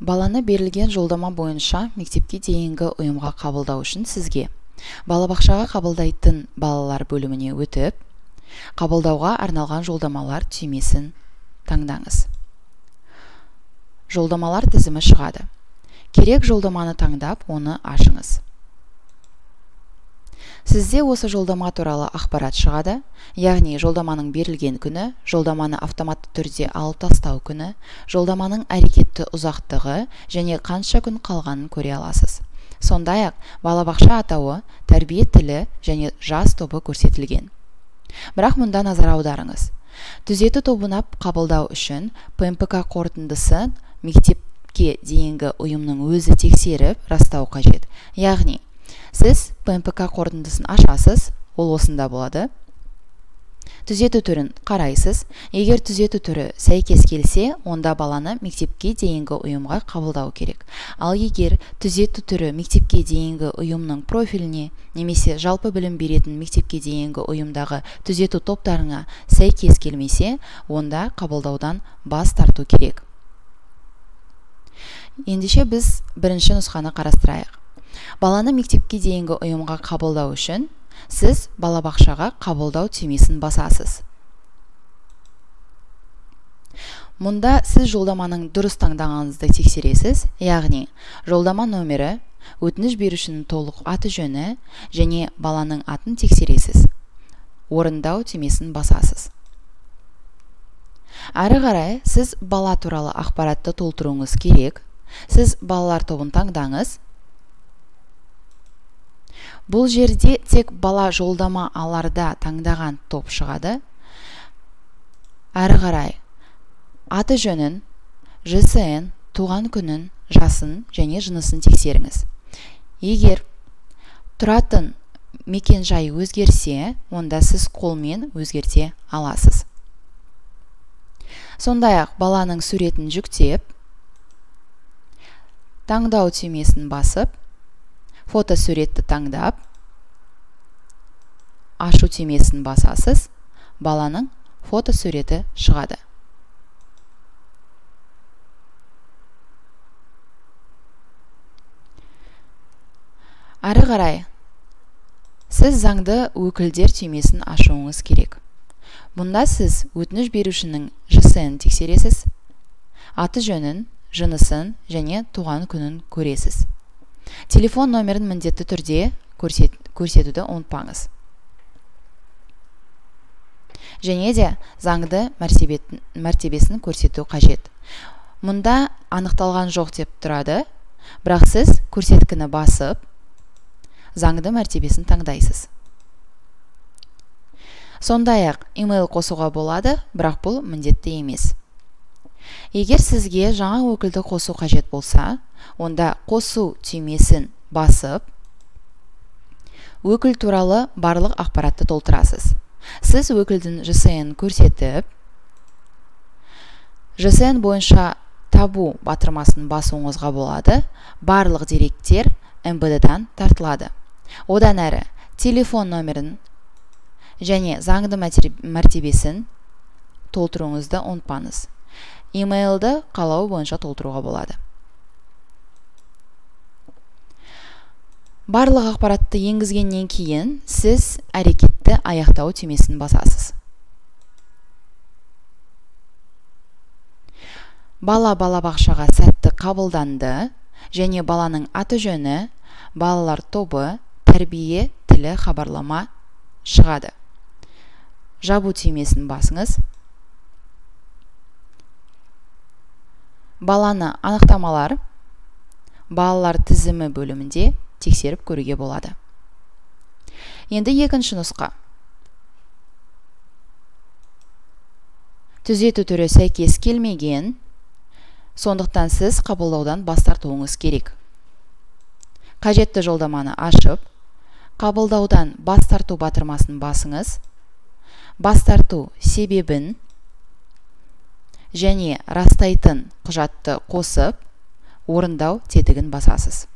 Баланы берілген жолдама бойынша мектепке дейінгі ұйымға қабылдау үшін сізге балабақшаға қабылдайтын балалар бөліміне өтіп, қабылдауға арналған жолдамалар түймесін таңдаңыз. Жолдамалар тізімі шығады. Керек жолдаманы таңдап, оны ашыңыз. Сізде осы жолдама туралы ақпарат шығады, яғни жолдаманың берілген күні, жолдаманы автоматты түрде алып тастау күні, жолдаманың әрекетті ұзақтығы және қанша күн қалғанын көре аласыз. Сондай-ақ балабақша атауы, тәрбие тілі және жас тобы көрсетілген. Бірақ мұнда назар аударыңыз. Түзету тобына қабылдау үшін ПМПК қорытындысын мектепке дейінгі ұйымның өзі тексеріп, растау қажет. Яғни сіз ПМПК қорытындысын ашасыз, ол осында болады. Түзету түрін қарайсыз. Егер түзету түрі сәйкес келсе, онда баланы мектепке дейінгі ұйымға қабылдау керек. Ал егер түзету түрі мектепке дейінгі ұйымның профиліне немесе жалпы білім беретін мектепке дейінгі ұйымдағы түзету топтарына сәйкес келмесе, онда қабылдаудан бас тарту керек. Ендеше біз бірінші нұсқаны қарастырайық. Баланы мектепке дейінгі ұйымға қабылдау үшін сіз балабақшаға қабылдау түймесін басасыз. Мұнда сіз жолдаманың дұрыс таңдағаныңызды тексересіз, яғни жолдама номері, өтініш берушінің толық аты-жөні және баланың атын тексересіз. Орындау түймесін басасыз. Әрі қарай сіз бала туралы ақпаратты толтыруыңыз керек. Сіз балалар тобын таңдаңыз. Бұл жерде тек бала жолдама аларда таңдаған топ шығады. Әрі қарай аты жөнін, ЖСН, туған күнін, жасын және жынысын тексеріңіз. Егер тұратын мекен-жай өзгерсе, онда сіз қолмен өзгерте аласыз. Сондай-ақ баланың суретін жүктеп, таңдау түймесін басып, фотосуретті таңдап, ашу түймесін басасыз, баланың фотосуреті шығады. Әрі қарай сіз заңды өкілдер түймесін ашуыңыз керек. Мұнда сіз өтініш берушінің ЖСН тексересіз, аты жөнін, жынысын және туған күнін көресіз. Телефон номерін міндетті түрде көрсетуді ұмытпаңыз. Және де заңды мәртебесін көрсету қажет. Мұнда анықталған жоқ деп тұрады, бірақ сіз көрсеткіні басып, заңды мәртебесін таңдайсыз. Сондай-ақ email қосуға болады, бірақ бұл міндетті емес. Егер сізге жаңа өкілді қосу қажет болса, онда қосу түймесін басып, өкіл туралы барлық ақпаратты толтырасыз. Сіз өкілдің ЖСН көрсетіп, ЖСН бойынша табу батырмасын басуыңызға болады. Барлық деректер МБД-дан тартылады. Одан әрі телефон номерін және заңды мәртебесін толтыруыңызды ұмытпаңыз. Email-ді қалау бойынша толтыруға болады. Барлық ақпаратты енгізгеннен кейін сіз әрекетті аяқтау түймесін басасыз. Бала балабақшаға сәтті қабылданды және баланың аты-жөні, балалар тобы, тәрбие тілі хабарлама шығады. Жабу түймесін басыңыз. Баланы анықтамалар, балалар тізімі бөлімінде тексеріп көруге болады. Енді екінші нұсқа. Түзету түрі сәйкес келмеген, сондықтан сіз қабылдаудан бас тартуыңыз керек. Қажетті жолдаманы ашып, қабылдаудан бас тарту батырмасын басыңыз, бас тарту себебін және растайтын құжатты қосып, орындау тетігін басасыз.